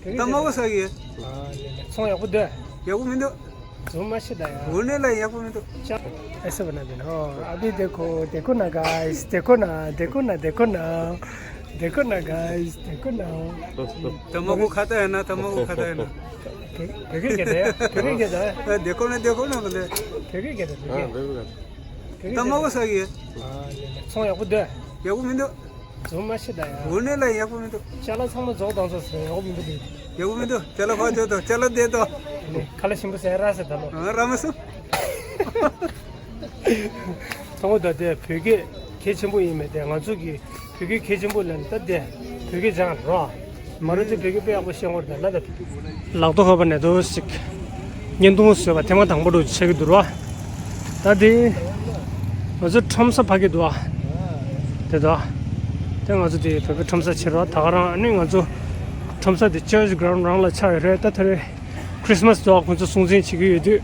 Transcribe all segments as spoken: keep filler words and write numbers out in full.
ད་མ་གོ་ས་གི། ཚོང་ཡག་པོ་འདུག་ཡག་པོ་མི་འདུག་འཛུམ་མ་ཤི་ད་ཡ། འོ་ནས་ལ་ཡག་པོ་མི་འདུག་ཅག་ཨེ་སེ་བ་ན་དེ་ནོ། ཨ་བི་དེ་ཁོ་དེ་ཁོ་ན་ག་ཨིས་དེ་ཁོ་ན་དེ་ཁོ་ན་དེ་ཁོ་ན་དེ་ཁོ་ན་ག་ཨིས་དེ་ཁོ་ན། ད་མ་གོ་ཁ་ད་ཡ་ན་ད་མ་གོ་ཁ་ད་ཡ་ན། བོད་སྐད་ད་ཡ། བོད་སྐད་ད་ཡ། དེ་ཁོ་ན་དེ་ཁོ་ན་བ་ལེ། བོད་སྐད་ད་བོད་སྐད། ད་མ་གོ་ས་གི། ཚོང་ཡག་པོ་འདུག་ཡག་པོ་མི་འདུག་འཛུམ་མ་ཤི་ད་ཡ། འོ་ནས་ལ་ཡག་པོ་མི་འདུག་ཅ་ལག་ཚང་མ་རྫོགས་བཏང་ས་ཟེར་ཡག་པོ་མི་འདུག་ཡག་པོ་མི་འདུག་ཅ་ལག་ཕར་འཇོག་དང་ཅ་ལག་བསྡད་དང་། ཁ་ལག་ཞིམ་པོ་ཟས་རག་ཟེར་ད་ལོ། ཨ་རག་མ་སོང་། ཐོང་གོ་ད་དེ་བོད་སྐད་གལ་ཆེན་པོ་ཡིན་མེད་དེ་ང་ཚོ་གི་བོད་སྐད་གལ་ཆེན་པོ་ལ་ད་དེ་བོད་སྐད་སྦྱང་རོགས། མ་རུ་ཚོས་བོད་སྐད་དཔེ་ཡག་པོ་ཤེས་ངོར་དང་ལ་དང་། ལག་ཐོག་ཧ་པ་ནས་དོ་ཞིག་བརྙན་ཐུང་བཟོས་པ་ཐེངས་མ་དང་པོ་རུ་ཆགས་ཀྱི་འདུག་ར། ད་དེ་ང་ཚོ་ཁྲོམ་ས་ཕ་གི་འདུག་ཨ། དེ་དོ། དེ་ང་ཚོ་དེ་བོད་པའི་ཁྲོམ་ས་ཕྱིར་རོ་ད་ག་རང་ཨ་ནི་ང་ཚོ་ཁྲོམ་ས་དེ་ཅར་ཅི་གྲོང་རང་ལ་ཆགས་ཡོད་རེད། ད་དེ་རེད། ཁྲི་སི་མ་སི་འདུག་ཁོང་ཚོ་སྲུང་བརྩི་བྱེད་ཀྱི་ཡོད་དུས་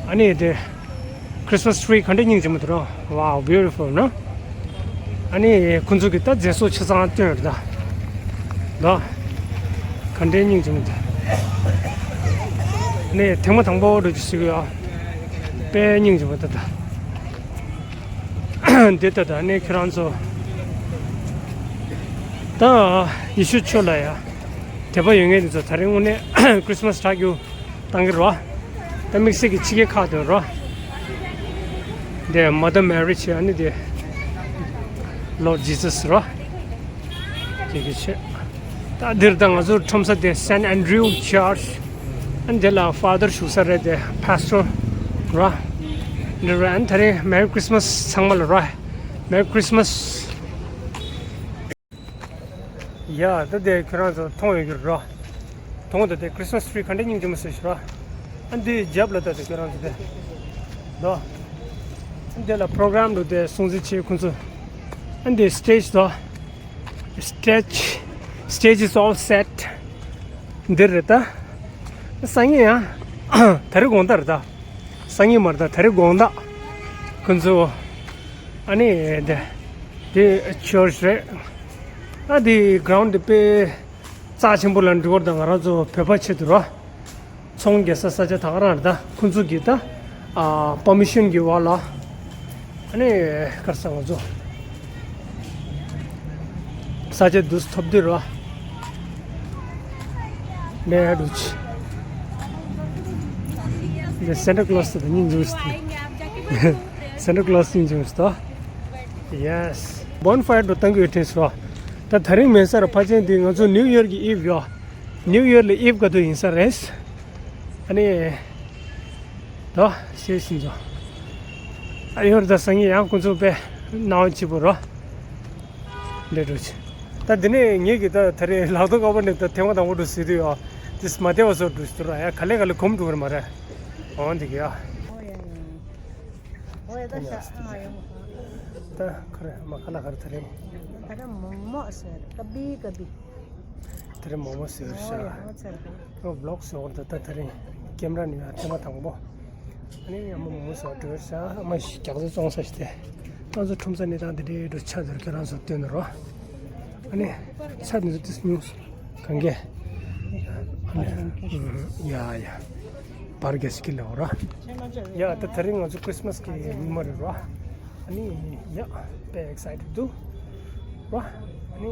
ཨ་ནི་དེ། Christmas tree ག་འདྲ་སྙིང་རྗེ་མོ་དེ་རོ། Wow, beautiful ན། ཨ་ནི་ཁོང་ཚོ་གི་ད་མཛེས་སོགས་ཆ་ཚང་སྟོན་རེད་ད། ད། ག་འདྲ་སྙིང་རྗེ་མོ་དེ། ཨ་ནི་ཐེངས་མ་དང་པོ་འགྲོ་རྒྱུ་ཞིག་ཡོད། དཔེ་སྙིང་རྗེ་མོ་ད་ད། འདི་ད་ད་ཨ་ནི་ཁྱེད་རང་ཚོ། ད་ཡེ་ཤུ་ཆོས་ལ་ཡ། དད་པ་ཡོད་མཁན་དེ་ཚོ་ད་རིང་དངོས་གནས་Christmas གྲ་རྒྱུ། བཏང་གི་རོ། ད་དམིགས་བསལ་གྱི་ཕྱི་རྒྱལ་ཁག་ཏུ་རོ། དེ་Mother Mary ཆེ་ཨ་ནི་དེ། Lord Jesus རོ། དེ་གི་ཆེ། ད་འདིར་ད་ང་ཚོ་ཁྲོམ་ས་དེ་Saint Andrew Church ཨ་ནི་དེ་ལ་Father བཞུགས་ས་རེད་དེ་Pastor རོ། འདིར་ཨ་ནི་ད་རེས་Merry Christmas ཚང་མ་ལ་རོ། Merry Christmas ཡ། ད་དེ་ཁྱོད་རང་ཚོ་མཐོང་ཡོད་ཀྱི་རོ། མཐོང་ད་དེ་Christmas tree ག་འདྲ་སྙིང་རྗེ་མོ་ཟེར་ཞུ་རོ། ཨ་འདི་རྒྱབ་ལ་ད་དེ་ཁྱོད་རང་ཚོ་དེ། ལོ། ཨ་འདི་ལ་program འདུག་དེ་སྲུང་བརྩི་བྱེད་ཁོང་ཚོ། ཨ་འདི་stage དོ། Stage stage is all set འདིར་རེད་ད། སང་ཉིན་ཡང་། ད་རེས་དགོང་དག་རེད་ད། སང་ཉིན་མ་རེད་ད་ད་རེས་དགོང་དག་ཁོང་ཚོ། ཨ་ནི་དེ། དེ་church རེད། ཨ་དེ་ground དེ་དཔེ་རྩ་ཆེན་པོ་ལ་འགྲོ་བར་དང་ང་རང་ཚོ་བོད་པ་ཆེད་དུ་རོ། ཚོང་རྒྱག་ས་ས་ཆ་ད་ག་རང་རེད་ད་ཁོང་ཚོ་གིས་ད། ཨ་permission གི་འོག་ལ། ཨ་ནི་ག་རེ་ཟེར་ང་ཚོ། ས་ཆ་འདུག་ཐོབ་འདི་རོ། ལས་འགྲོ་ཆི། འདི་Santa Claus དེ་སྙིང་རྗེ་མོ་ཞིག་ད། Santa Claus སྙིང་རྗེ་མོ་ཞིག་ད། Yes bonfire འགྲོ་བཏང་གི་ཡོད་དྲན་སོ། ད་ད་རིང་མེད་ས་ར་ཕལ་ཆེར་འདི་ང་ཚོ་New Year གི་Eve ཡོ། New Year ལ་Eve ག་དུས་ཡིན་ས་རེད། ཨ་ནི། ད་ཤེས་ཤིང་ཚོ། ཨ་ཡོར་ད་སང་ཉིན་ཡང་ཁོང་ཚོ་དཔེ་སྣང་བ་སྐྱིད་པོ་རོ། འདྲེ་འགྲོ་ཆེ། ད་འདི་ནས་ངེད་ཀྱི་ད་ད་རེས་ལག་ཐོག་ཀ་པ་ནས་ད་ཐེངས་མ་དང་པོ་འགྲོ་ཟེར་དུས་ཡོ། དེ་མ་བདེ་བ་བཟོ་འགྲོ་ཟེར་དུས་ར་ཡ་ག་ལེ་ག་ལེ་གོམ་འགྲོ་གི་རེད་མ་རེད། འོང་འདི་གི་ཡ། ཨོ་ཡ་ཡ། ཨོ་ཡ་ད་ཤ་ཨ་ཡོང་། ད་ཁ་རེ་མ་ཁ་ལ་ཁ་རེ་ད་རེ། ད་རེ་མོག་མོག་ཟེར་ཀ་བི་ཀ་བི། དེ་རིང་མོག་མོག་ཟོས་ཤག་ཨོ་ཚར་གི། ཨོ་vlog ཟེར་བ་འདི་ད་དེ་རིང་ཀེམ་ར་ནས་ཡར་ཐེངས་མ་དང་པོ། ཨ་ནི་ཡང་མོག་མོག་ཟོས་འགྲོ་ཤག་ཨ་མ་ཞིག་རྒྱག་ས་བཙོང་ས་ཞིག་དེ། ང་ཚོ་ཁྲོམ་ས་གནས་སྟངས་འདི་འདྲའི་འགྲོ་ཆ་འདིར་ཁྱེད་རང་ཚོར་སྟོན་ནོ་རོ། ཨ་ནི་ཆ་འདི་ཚོ་ཏིས་ཉུང་སོང་གང་གས། ཨ་ནི་ཡ་ཡ། བར་གས་ཀྱི་ལེའོ་ར། ཡ་ད་དེ་རིང་ང་ཚོ་Christmas གི་ཉི་མ་རེད་རོ། ཨ་ནི་ཡ་དཔེ་excited འདུག་རོ། ཨ་ནི་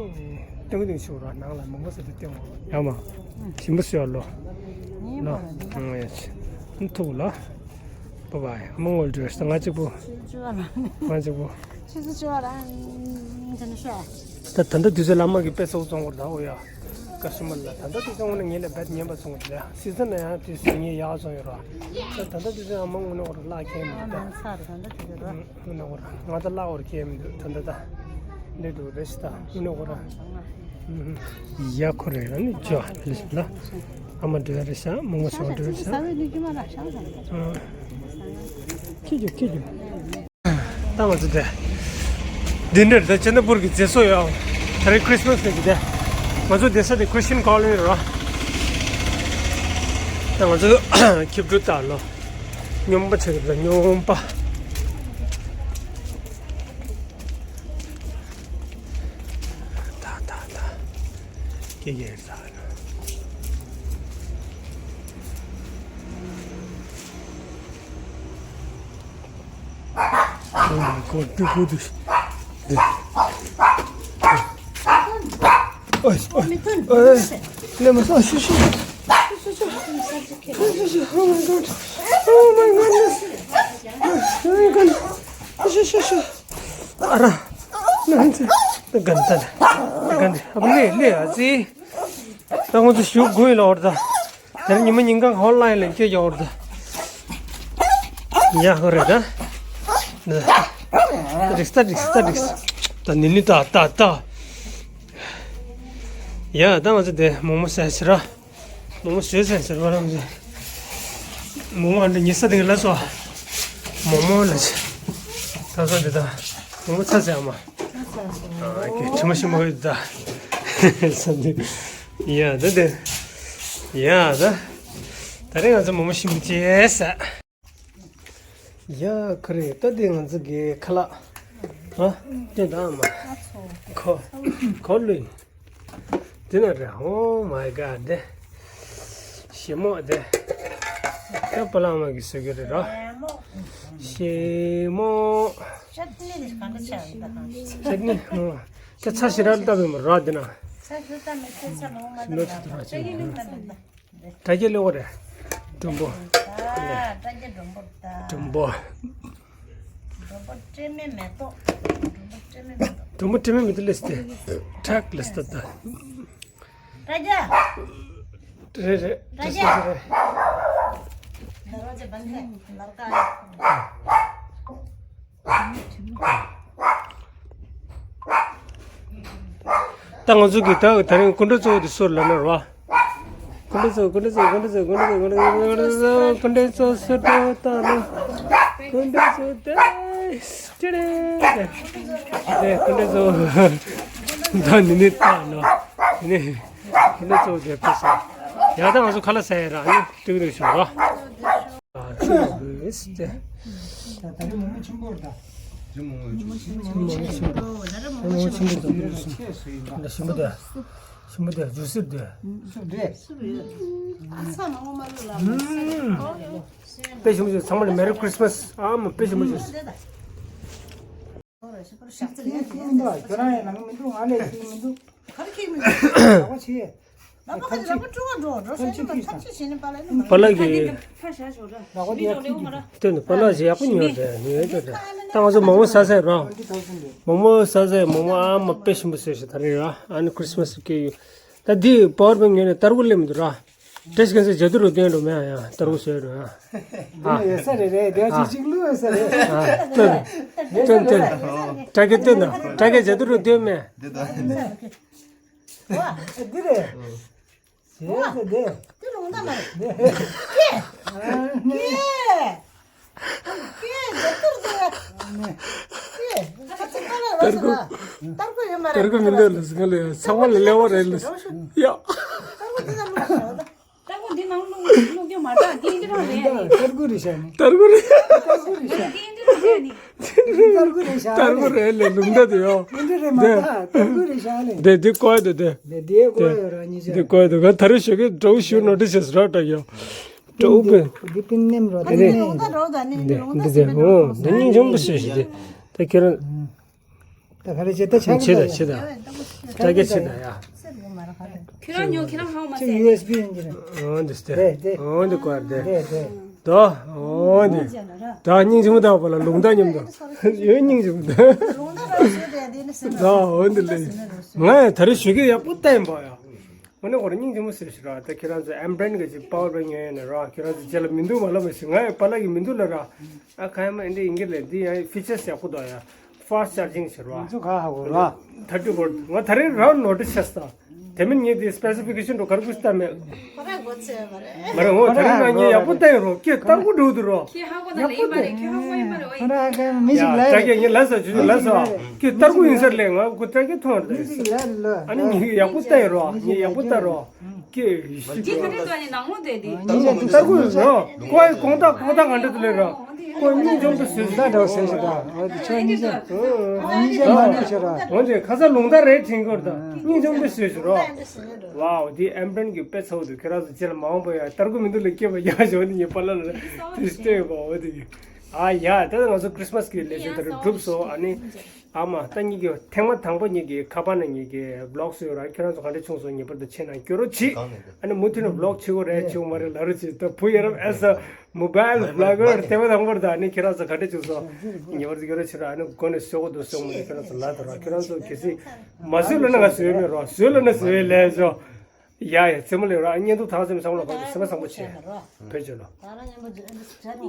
སྟོན་གི་འདུག་ཤོག་རོ་ནང་ལ་མང་པོ་ཟེར་དུ་སྟོན་འོ། ཡ་མ། ཞིམ་པོ་ཟོས་ལོ། ལོ། ཨ་ཡ་ཆི། ཐུག་ལོ། Bye bye ཨ་མ་ངོ་འགྲོ་ཤི་ང་གཅིག་པུ། ང་གཅིག་པུ། ཆུ་ཚོད་བཅུ་པ་རང་ཟེར་ནས་ཤོག་ད་ད་ལྟ་དུས་ཚོད་བླ་མ་གི་དཔེ་ཚོགས་བཙོང་བར་དང་འོ་ཡ། ཀ་ཤི་མར་ལ་ད་ལྟ་དུས་ཚོད་དངོས་གནས་ངེད་ལ་རྦད་ཉན་པ་སོང་གི་ལ་སི་ཛན་ལ་ཡང་དུས་ཚོད་ངས་ཡག་སོང་ཡོད་ར། ད་ད་ལྟ་དུས་ཚོད་ཨ་མ་དངོས་གནས་འོར་བརླག་ཁྱེར་མི་འདུག་ད་དངོས་གནས་འོར་ང་ད་བརླག་འོར་ཁྱེར་མི་འདུག་ད་ད་ད་འདི་འདུག་རེ་ཞིག་ད་དངོས་གནས་འོར་ར། ཡ་ཁོ་རེ་ཨ་ནི་ཇོ་ལི་ལ་ཨ་མ་འདྲེ་རེ་ཤ་མོ་མོ་ཤ་འདྲེ་རེ་ཤ། ཁྱི་ཇོ་ཁྱི་ཇོ། ད་ང་ཚོ་དེ། འདི་འདྲར་ད་ཅན་ད་པུར་གྱི་མཛེས་བཟོ་ཡོད་ཨང་། ད་རེས་Christmas ནས་ཀྱི་དེ། ང་ཚོ་བསྡད་ས་དེ་Christian Colony རེད་ར། ད་ང་ཚོ་ཁྱི་ཕྲུག་ལྟ་ལོ། སྨྱོན་པ་ཆགས་ཀྱི་རེད་སྨྱོན་པ། ད་ད་ད། ཀྱེ་ཀྱེ་ད་ལོ། Oh my God, du, du, du. Oi, oi, oi. Let me, oh, shit, shit. Oh my God. Oh my goodness. Oh my God. Shit, shit, shit. Ara. Gantan. Gantan. Ab le, le, azi. ད་ང་ཚོ་ཞུགས་དགོས་ལ་འོར་ད། དེར་ཉི་མ་ཉིན་གང་ཧོལ་ལ་ཡིན་ལ་ཁྱོད་ཀྱང་འོར་ད། ཡ་ཧོ་རེད་ད། རིགས་ད་རིགས་ད་རིགས། ད་ནི་ནི་ད་ད་ད། ཡ་ད་ང་ཚོ་དེ་མོག་མོག་ཟས་ཟེར་ར། མོག་མོག་ཟས་ཟེར་ཟེར་བ་རང་ཚོ། མོག་མོག་འདི་ཉི་ས་དེ་ལ་སོ། མོག་མོག་ལ་ཆེ། ད་སོ་འདི་ད། མོག་མོག་ཚ་ཟེར་ཨ་མ། ཨ་ཀེ་ཁྲི་མ་ཤི་མ་ཡོད་ད། ས་འདི། ཡ་ད་དེ། ཡ་ད། ད་རེས་ང་ཚོ་མོག་མོག་ཤི་མི་བྱེད་ས། ཡ་ཁ་རེ་ད་དེ་ང་ཚོ་གི་ཁ་ལག་ཨ་དེ་ད་མ། ཁོ་ཁོ་ལུས། དེ་ན་རེ། Oh my God དེ། ཞི་མོ་དེ། ད་པ་ལགས་མ་གི་བཟོ་གི་རེད་ར། ཞི་མོ། ཅད་ནི་ཨོ། ད་ཚ་ཞི་ར་ལྟ་བུ་མ་ར་དེ་ན། ཞི་མོ་ཚ་དེ་ར་ཅི། དྲ་རྒྱ་ལེགས་པོ་རེད། མགྲོན་པོ། དྲ་རྒྱ་མགྲོན་པོ་ད། མགྲོན་པོ། མགྲོན་པོ་སྤྲད་མེད་མེ་ཏོག་མགྲོན་པོ་སྤྲད་མེད་མེ་ཏོག་མགྲོན་པོ་སྤྲད་མེད་མེ་ཏོག་ལེས་ཏེ། ཁྲག་ལེས་ཏེ་ད། དྲ་རྒྱ། རེད་རེད། དྲ་རྒྱ། རེད་རེད། ད་ང་ཚོ་གི་ད་ད་རིང་སྐུ་མགྲོན་གཙོ་བོ་དེ་སུ་ལབ་ན་རེད་བ། སྐུ་མགྲོན་གཙོ་བོ་སྐུ་མགྲོན་གཙོ་བོ་སྐུ་མགྲོན་གཙོ་བོ་སྐུ་མགྲོན་གཙོ་བོ་སུ་འགྲོ་ད་ལོ། སྐུ་མགྲོན་གཙོ་བོ་ད། ཏི་རེ། དེ་སྐུ་མགྲོན་གཙོ་བོ། ད་ནི་ནི་ད་ལོ། ནི་ནི་སྐུ་མགྲོན་གཙོ་བོ་དེ་ཕེབས་སོང་། ཡ་ད་ང་ཚོ་ཁ་ལག་ཟ་ཡ་ར་ནི་ཏིག་ཏིག་ཞུ་རོགས། ཨ་ཅི་ལ་བེས་ཏེ། ད་ད་རེས་མོག་མོག་ཆེན་པོ་རེད་ད། མོག་མོག་ཆེན་པོ། མོག་མོག་ཆེན་པོ་ད། ད་ཞིམ་པོ་དེ། ཞིམ་པོ་དེ་ཇུ་སི་དེ། སུ་རེད། ཨ་ས་མ་འོ་མ་ལོ་ལ། དཔེ་ཞིམ་པོ་ཞིག་ཚང་མ་ལ་Merry Christmas ཨ་མ་དཔེ་ཞིམ་པོ་ཞིག་ཁྱོད་རང་ཡང་ནང་མི་འདུག་ང་ལས་ཤེས་མི་འདུག་ག་རེ་ཁྱེད་མི་འདུག་ལག་པ་ཆེ། ལག་པ་ཁ་ལག་པ་ཀྲུ་བ་འགྲོ་འགྲོ་ཤེས་ནི་མ་ཐབས་ཤེས་བྱེད་ནི་པ་ལ་ནི་པ་ལགས་ཀྱི་ཁ་ཤ་ཞོ་ར་མི་འགྲོ་ལེའུ་མ་ར། སྟོན་པ་ལགས་ཀྱི་ཡག་པོ་ཉོས་རེད་ཉོས་ཏེ་རེད། ད་ང་ཚོ་མོག་མོག་ཟ་ཟེར་རོ། མོག་མོག་ཟ་ཟེར་མོག་མོག་ཨ་མ་དཔེ་ཞིམ་པོ་བཟོས་ཤག་ད་རེས་ར་ཨ་ནི་Christmas་སྐྱེལ་ཡོད། ད་འདི་པ་ཝར་བེང་ཉོས་ནས་ཏར་ཀུ་སླེབས་མི་འདུག་ར། དེ་ཞིག་ག་ཚོད་ཇ་དུ་རུ་བསྟན་འགྲོ་མེད་ཨ་ཡ་ཏར་ཀུ་བཟོས་འགྲོ་ཡ། འདི་ནི་ཡོད་ས་རེད་རེད་དེ་ཨ་ཅིག་ཅིག་བླུགས་ཡོད་ས་རེད། ཨ་སྟོན། སྟོན་སྟོན། ཏྲ་ཀེ་སྟོན་དང་ཏྲ་ཀེ་ཇ་དུ་རུ་བསྟན་མེད། འདི་ད། ཨ་འདི་རེད། ཟེར་ཟེར་དེ། དེ་རུང་ད་མ་རེད། དེ། ཀེ། ཀེ། ཀེ་ཇ་དུ་རུ་དེ། ཀེ། ཁ་ཚིག་ཏར་ཀུ་ཡོད་མ་རེད། ཏར་ཀུ་མི་འདུག་ལ་ཟིང་ལ་ཚང་མ་ལ་ལེ་བ་རེད་ལ་ཡ། ཏར་ཀུ་འདི་ནང་བླུགས་བླུགས་རྒྱུ་མ་རེད། འདི་འདི་རང་རེད་ནི། ཏར་ཀུ་རེད་ཤག་ནི། ཏར་ཀུ་རེད། ཏར་ཀུ་རེད་ཤག་འདི་འདི་རང་རེད་ནི། ཏར་ཀུ་རེད་ཤག་ཏར་ཀུ་རེད་ལེ་ལུང་ད་དེ་ཡོ། འདི་འདི་རེད་མ་ད་ཏར་ཀུ་རེད་ཤག་ལེ། དེ་འདི་ཀོ་ཡ་དེ་དེ། དེ་དེ་ཀོ་ཡ་ར་ཉི་ཤ། འདི་ཀོ་ཡ་དེ་ག་ད་རེ་ཞོ་གི་འགྲོ་ཞུ་ནོ་ཏི་ཤེས་ར་ཏྲ་ཡོ། འགྲོ་པེ། འདི་པིན་ནེམ་རོ་དེ་ནི། འདི་འདི་འདི་འོ་འདི་སྙིང་རྗེ་པོ་ཞེ་ཞེ་དེ། ད་ཁྱེད་རང་། ད་ག་རེ་བྱེད་ད་ཆགས་ཆེ་ད་ཆེ་ད། ད་ག་ཆེ་ད་ཡ། ཁྱེད་རང་ཉོ་ཁྱེད་རང་ཧ་མ་ཚད། ཡུ་ཨེས་བི་ཡིན་གྱི་རེད། འོ་འདི་སྟེ། འོ་འདི་ཀོ་ཡར་དེ། ད་འོ་འདི། ད་སྙིང་རྗེ་མོ་ད་པ་ལ་ལུང་ད་མཉམ་དུ། ཡོད་སྙིང་རྗེ་མོ་ད། ད་འོ་འདི་ལས། ང་ཡ་ད་རེ་ཞུ་གི་ཡག་པོ་བལྟས་ཡིན་པ་ཡ། འོ་ནི་ཧོར་སྙིང་རྗེ་མོ་ཟེར་ཞིག་ར། ད་ཁྱེད་རང་ཚོ་ཨེམ་བྷི་རན་གི་ཅིག་པ་ཝར་བེང་ཉོས་ཡོད་ན་ར། ཁྱེད་རང་ཚོ་རྗེས་ལ་མི་འདུག་མ་ལབ་པ་ཞིག་ང་ཡི་པཱ་ལགས་ཀྱི་མི་འདུག་ལ་ར། ཨ་ཁ་ཡ་མ་འདི་ཡིན་གྱི་ལས་འདི་ཡང་ཕི་ཅར་སི་ཡག་པོ་འདུག་ཡ། ཕཱ་སི་ཊི་ཅར་ཇིང་ཟེར་བ། ང་ཚོ་ག་ཧ་གོ་ར། ཐར་ཊི་ཝོལ་ཊི། ང་ད་རེས་རང་ནོ་ཊི་སི་བྱས་ད། དེ་མིན་ངས་འདི་སི་པེ་སི་ཕི་ཀེ་ཤན་འགྲོ་གར་ཀུ་སྟ་མེད། ཁོ་ར་གོ་ཚེ་མ་རེད། མ་རེད་འོ་ད་རེས་ང་ངས་ཡག་པོ་བལྟས་ཡོད་རོ། ཁྱེད་ཏར་ཀུ་འགྲོ་འདུག་རོ། ཁྱེད་ཧ་གོ་ད་ལེ་མ་རེད། ཁྱེད་ཧ་གོ་ཡིན་མ་རེད་འོ་ཡ། ཁོ་ར་ག་མི་ཞིག་ལ་ཡ། ད་ཁྱེད་ངས་ལབ་ས་ཆུ་ཆུ་ལབ་ས། ཁྱེད་ཏར་ཀུ་ཡིན་ས་རེད་ལེ། ང་ཁོ་ཏྲ་ཀེ་མཐོང་རེད། མི་ཞིག་ལ་ལ། ཨ་ནི་ངས་ཡག་པོ་བལྟས་ཡོད་རོ། ངས་ཡག་པོ་བལྟས་རོ། ཀྱེ། འདི་ག་རེ་ལྟ་ནི་ནང་ལོགས་དེ་དེ། ཏར་ཀུ་རོ། ཀོའི་གོང་ཐག་གོང་ཐག་ག་འདྲ་དུ་ལེ་ར། ཀོའི་སྙིང་རྗེ་མོ་ཟེར་ཞིག་ད་འདྲ་ཟེར་ཞིག་ད། འོ་དེ་ཁྱོད་སྙིང་རྗེ། སྙིང་རྗེ་མ་ནུས་ཤོད་ར། འོ་དེ་ཁ་ས་ལུང་ད་རེད་དྲན་གོ་ད། སྙིང་རྗེ་མོ་ཟེར་ཞིག་རོ། ཝའོ་དེ་ཨེམ་བྷི་རན་གི་དཔེ་ཚ་བོ་དུ་ཁྱེད་རང་ཚོ་རྗེས་ལ་མ་འོངས་པ་ཡ་ཏར་ཀུ་མི་འདུག་ལེ་སྐྱེས་པ་ཡ་ཞོ་ནི་ངས་པཱ་ལགས་ལ་དེ་སྟེ་བ་འོ་དེ། ཨ་ཡ། ད་ང་ཚོ་Christmas་གི་ལས་བྱེད་དེ་འགྲུབ་སོང་། ཨ་ནི་ཨ་མ་ད་ངེད་ཀྱི་ཐེངས་མ་དང་པོ་ངེད་ཀྱི་ཁ་པར་ནང་ངེད་ཀྱི་vlog་བཟོས་ཡོད་ར། ཁྱེད་རང་ཚོ་ག་འདྲ་བྱུང་སོང་ངེས་པར་དུ་མཆན་ནང་བསྐྱོན་རོགས་གྱིས། ཨ་ནི་མུ་མཐུད་ནས་vlog་བྱེད་དགོས་རེད་བྱེད་དགོས་མ་རེད་ལབ་རོགས་གྱིས། ད་བུ་ཡ་རབས་as a mobile vlogger་ཐེངས་མ་དང་པོར་ད་ཨ་ནི་ཁྱེད་རང་ཚོ་ག་འདྲ་བྱུང་སོང་ངེས་པར་དུ་བསྐྱོན་རོགས་བྱེད་ར། ཨ་ནི་སྒོ་ནས་བཟོ་དགོས་འདུག་བཟོ་དགོས་མ་རེད། ཁྱེད་རང་ཚོ་ལབ་དང་ར། ཁྱེད་རང་ཚོ་གལ་སྲིད་མ་བཟོས་ལབ་ན་ང་བཟོས་མེད་རོགས། བཟོས་ལབ་ན་བཟོས་ལས་ཆོག་ཡ་ཡ། རྩེད་མོ་ལས་ར། བརྙན་ཐུང་ཐག་ཆོད་མི་ཚང་མ་ལ་བར་དུ་སེམས་པ་བཟང་པོ་བྱས། བོད་ཆོལ་ལོ། ད་རང་མཉམ་པོ་འཇོག་འདི་བྱ་ནི།